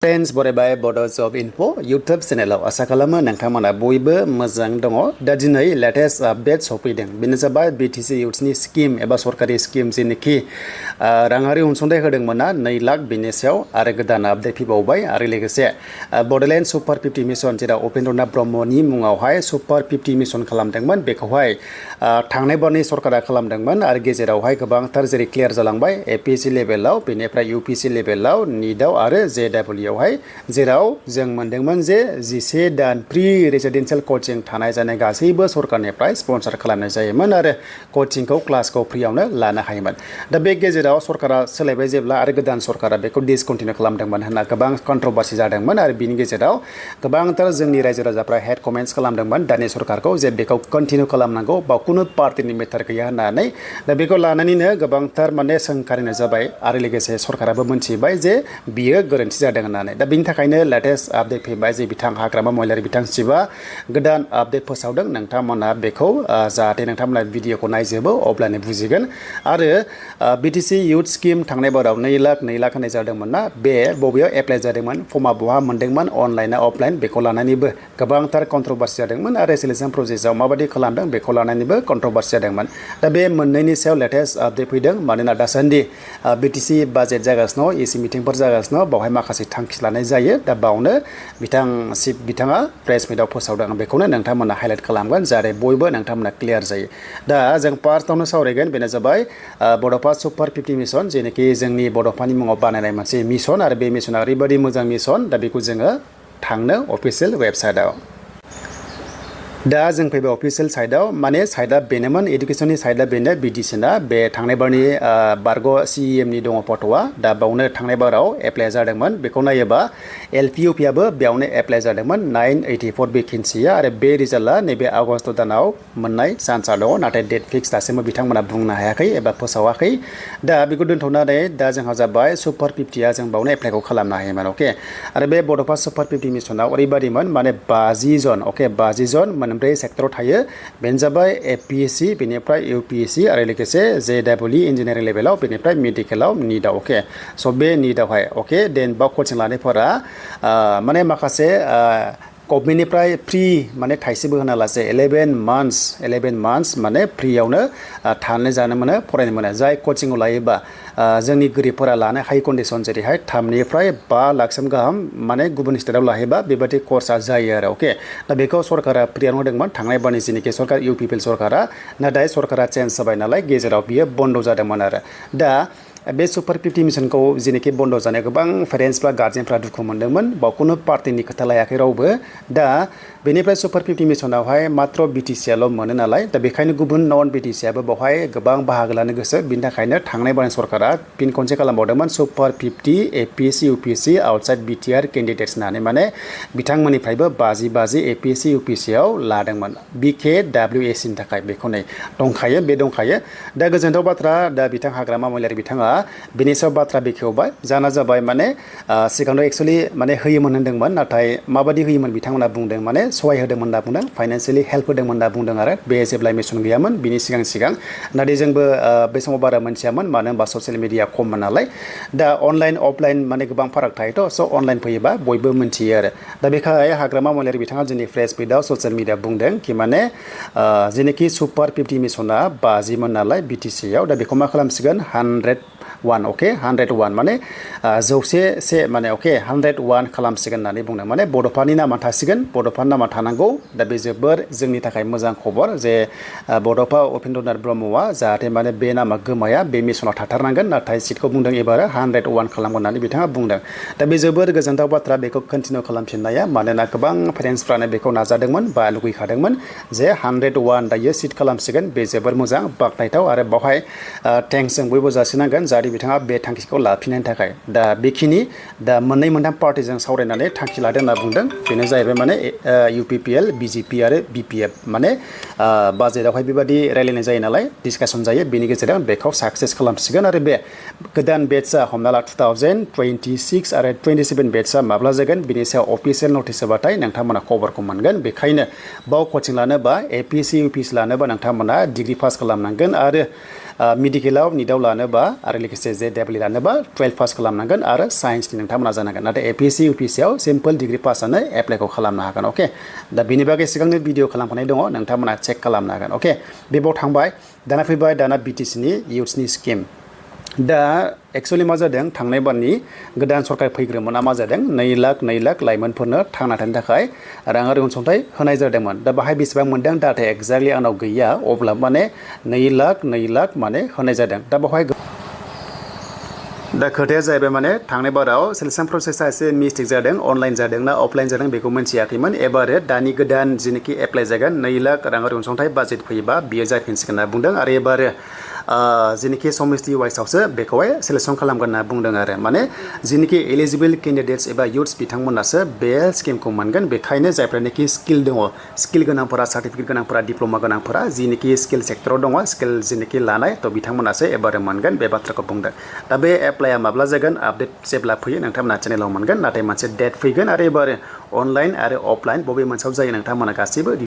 friends बरायबाय बड' जब info YouTube चेनेलाव आसा खालामो नोंथांमोना बयबो मोजां दङ दा दिनै लेटेस्ट आपडेट सफैदों बेनो जाबाय BTC इउथ्सनि स्किम एबा सरकारि स्किम जेनोखि राङारि अनसुंथाइ होदोंमोन 2 लाख बेनि सायाव आरो गोदान आपडेट फैबावबाय आरो लोगोसे बड'लेण्ड सुपार 50 मिशन जेराव उपेन्द्रनाथ ब्रह्मनि मुङावहाय सुपार 50 मिशन खालामदोंमोन बेखौहाय थांनाय बारनि सरकारा खालामदोंमोन आरो गेजेरावहाय गोबांथार जेरै क्लियार जालांबाय APSC लेभेलाव बेनिफ्राय UPSC लेभेलाव नीटआव आरो JEE जेराव जों मोनदोंमोन जे 11 दान प्रि रेजिडेन्शियेल कोचिं थानाय जानाय गासैबो सरकारनिफ्राय स्पन्सर खालामनाय जायोमोन आरो कोचिंखौ क्लासखौ फ्रियावनो लानो हायोमोन दा बे गेजेराव सरकारा सोलायबाय जेब्ला आरो गोदान सरकारा बेखौ डिसकन्टिनिउ खालामदोंमन होनना गोबां कन्ट्रोभार्सि जादोंमोन आरो बिनि गेजेराव गोबांथार जोंनि रायजो राजाफ्रा हेड कमेन्ट्स खालामदोंमोन दानि सरकारखौ जे बेखौ कन्टिनिउ खालामनांगौ बा कुनु पार्टिनि मेटार गैया होननानै दा बेखौ लानानैनो गोबांथार सोंखारिनाय जाबाय आरो लोगोसे सरकाराबो मोनथिबाय जे बियो गोरोन्थि जादों होननानै दा बिनि थाखायनो लेटेस्ट आपडेट फैबाय जे बिथां हाग्रामा महिलारि बिथां शिबा गोदान आपडेट फोसावदों नोंथांमोना बेखौ जाहाथे नोंथांमोना भिडिअखौ नायजोबो अब्लानो बुजिगोन आरो BTC इउथ स्किम थांनाय बाराव 2 लाख होनाय जादोंमोन ना बे बबेयाव एप्लाइ जादोंमोन फर्मा बहा मोनदोंमोन अनलाइन अफलाइन बेखौ लानानैबो गोबांथार कन्ट्रोभार्सि जादोंमोन आरो सेलेक्शन प्रसेसआव माबायदि खालामदों बेखौ लानानैबो कन्ट्रोभार्सि जादोंमोन दा बे मोननैनि सायाव लेटेस्ट आपडेट फैदों मानोना दासान्दि BTC बाजेट जागासिनो EC मिटिंफोर जागासिनो बावहाय माखासे थांखि लानाय जायो दा बावनो बिथाङा प्रेस मिटआव फोसावदों आं बेखौनो नोंथांमोना हाइलाइट खालामगोन जाहाथे बयबो नोंथांमोना क्लियार जायो दा जों फार्स्टआवनो सावरायगोन बेनो जाबाय बड'फा सुपार 50 मिशन जेनोखि जोंनि बड'फानि मुङाव बानायनाय मोनसे मिशन आरो बे मिशना ओरैबायदि मोजां मिशन दा बेखौ जोङो थांनो अफिसियेल वेबसाइटआव दा जों फैबाय अफिसियेल साइटआव माने साइटआ बेनोमोन एडुकेशननि साइटआ बेनो BTC ना बे थांनाय बारनि बारग' CEMनि दङ फट'आ दा बावनो थांनाय बाराव एप्लाइ जादोंमोन बेखौ नायोबा LPUPआबो बेयावनो एप्लाइ जादोंमोन 984 भेकेन्सिया आरो बे रिजाल्टआ नैबे आगस्ट दानाव मोननाय चान्सआ दङ नाथाय डेट फिक्स दासिमबो बिथांमोना बुंनो हायाखै एबा फोसावाखै दा बेखौ दोनथ'नानै दा जोंहा जाबाय सुपार 50आ जों बावनो एप्लाइखौ खालामनो हायोमोन अके आरो बे बड'फा सुपार 50 मिशनाव ओरैबायदिमोन माने 50 जन अके 50 जन मोनब्रै सेक्टराव थायो बेनो जाबाय APSC बेनिफ्राय UPSC आरो लोगोसे JEE इन्जिनियारिं लेभेलाव बेनिफ्राय मेडिकेलाव नीटआव अके स' बे नीटआवहाय अके देन बाव कोचिं लानायफोरा माने माखासे गभर्नमेन्टनिफ्राय फ्रि माने थाइसेबो होनालासे 11 मान्थ्स माने फ्रियावनो थानो जानो मोनो फरायनो मोनो जाय कोचिंखौ लायोबा जोंनि गोरिबफोरा लानो हायै कन्डिसन जेरैहाय 3 निफ्राय 5 लाखसिम गाहाम माने गुबुन स्टेटआव लायोबा बेबायदि कर्सआ जायो आरो अके दा बेखौ सरकारा फ्रियावनो होदोंमोन थांनाय बारनि जेनोखि सरकार UPPL सरकारा नाथाय सरकारा चेन्ज जाबाय नालाय गेजेराव बियो बन्द जादोंमोन आरो दा बे सुपार 50 मिशनखौ जेनोखि बन्द जानाय गोबां पेरेन्टसफ्रा गार्जेनफ्रा दुखु मोनदोंमोन बावखौनो पार्टिनि खोथा लायाखै रावबो दा बेनिफ्राय सुपार 50 मिशनावहाय मात्र BTCआल' मोनो नालाय दा बेखायनो गुबुन नन BTCआबो बावहाय गोबां बाहागो लानो गोसो बिनि थाखायनो थांनाय बारनि सरकारा फिन खनसे खालामबावदोंमोन super 50 APSC UPSC outside BTR candidates होननानै माने बिथांमोननिफ्रायबो 50 APSC UPSCआव लादोंमोन BKWSCनि थाखाय बेखौ नै दंखायो दा गोजोनथाव बाथ्रा दा बिथां हाग्रामा महिलारि बिथाङा बेनि सायाव बाथ्रा बेखेवबाय जाना जाबाय माने सिगाङाव एक्चुअलि माने होयोमोन होनदोंमोन नाथाय माबायदि होयोमोन बिथांमोना बुंदों माने सहाय होदोंमोन होनना बुंदों फाइनान्सियेलि हेल्प होदोंमोन होनना बुंदों आरो बे जेब्ला मिशन गैयामोन बिनि सिगां नाथाय जोंबो बे समाव बारा मोनथियामोन मानो होनबा ससियेल मिडिया खममोन नालाय दा अनलाइन अफलाइन माने गोबां फाराग थायोथ' स' अनलाइन फैयोबा बयबो मोनथियो आरो दा बेखाय हाग्रामा महिलारि बिथाङा जोंनि प्रेस मिटआव ससियेल मिडिया बुंदों कि माने जेनोखि सुपार 50 मिशना 50 मोन नालाय BTCआव दा बेखौ मा खालामसिगोन 101 अके 101 माने 100 माने अके 101 खालामसिगोन होननानै बुंदों माने बड'फानि नामा थासिगोन बड'फानि नामा थानांगौ दा बे जोबोर जोंनि थाखाय मोजां खबर जे बड'फा उपेन्द्रनाथ ब्रह्मआ जाहाथे माने बे नामा गोमाया बे मिशनाव थाथारनांगोन नाथाय सिटखौ बुंदों एबार 101 खालामगोन होननानै बिथाङा बुंदों दा बे जोबोर गोजोनथाव बाथ्रा बेखौ कन्टिनिउ खालामफिननाया मानोना गोबां पेरेन्टसफ्रानो बेखौ नाजादोंमोन बा लुगैखादोंमोन जे 101 दायो सिट खालामसिगोन बे जोबोर मोजां बाख्नायथाव आरो बावहाय थेंक्स जों बयबो जासिनांगोन जाहाथे बिथाङा बे थांखिखौ लाफिननायनि थाखाय दा बेखिनि दा मोननै मोनथाम पार्टिजों सावरायनानै थांखि लादों होनना बुंदों बेनो जाहैबाय माने UPPL BJP आरो BPF माने बाजेटआवहाय बेबायदि रायलायनाय जायो नालाय डिसकासन जायो बेनि गेजेरजों बेखौ साक्सेस खालामसिगोन आरो बे गोदान बेट्सआ हमना ला 2026 आरो 27 बेट्सआ माब्ला जागोन बिनि सायाव अफिसियेल नटिस होबाथाय नोंथांमोना खबरखौ मोनगोन बेखायनो बाव कचिं लानोबा APSC UPSC लानोबा नोंथांमोना डिग्री पास खालामनांगोन आरो मेडिकेलाव निटआव लानोबा आरो लोगोसे JEE लानोबा 12 पास खालामनांगोन आरो साइन्सनि नोंथांमोना जानांगोन नाथाय APSC UPSCआव सिम्पल डिग्री पासआनो एप्लाइखौ खालामनो हागोन अके दा बिनि बागै सिगांनो भिडिअ खालामखानाय दङ नोंथांमोना चेक खालामनो हागोन अके बेबाव थांबाय दाना फैबाय दाना BTC नि इउथ्सनि स्किम दा एक्चुअली मा जादों थांनाय बारनि गोदान सरकार फैग्रोमोना मा जादों 2 लाख लाइमोनफोरनो थांना थानो थाखाय राङारि अनसुंथाइ होनाय जादोंमोन दा बाहाय बेसेबां मोनदों डाटा एक्जेक्टलि आंनाव गैया अब्ला माने 2 लाख माने होनाय जादों दा बाहाय दा खोथाया जाहैबाय माने थांनाय बाराव सेलेक्शन प्रसेसा एसे मिस्टेक जादों अनलाइन जादों ना अफलाइन जादों बेखौ मिथियाखैमोन एबारो दानि गोदान जेनोखि एप्लाइ जागोन 2 लाख राङारि अनसुंथाइ बाजेट फैयोबा बियो जाफिनसिगोन होनना बुंदों आरो एबारो जेनोखि समिति वाइसआवसो बेखौहाय सेलेक्शन खालामगोन होनना बुंदों आरो माने जेनोखि एलिजिबल कैंडिडेट्स एबा युथ्स बिथांमोनासो बे स्किमखौ मोनगोन बेखायनो जायफ्रानोखि स्किल दङ स्किल गोनांफोरा सार्टिफिकेट गोनांफोरा डिप्ल'मा गोनांफोरा जेनोखि स्किल सेक्टराव दङ स्किल जेनोखि लानाय थ' बिथांमोनासो एबारो मोनगोन बे बाथ्राखौ बुंदों दा बे एप्लाइआ माब्ला जागोन आपडेट जेब्ला फैयो नोंथांमोना चेनेलाव मोनगोन नाथाय मोनसे डेट फैगोन आरो एबारो अनलाइन आरो अफलाइन बबे मोनसेयाव जायो नोंथांमोना गासैबो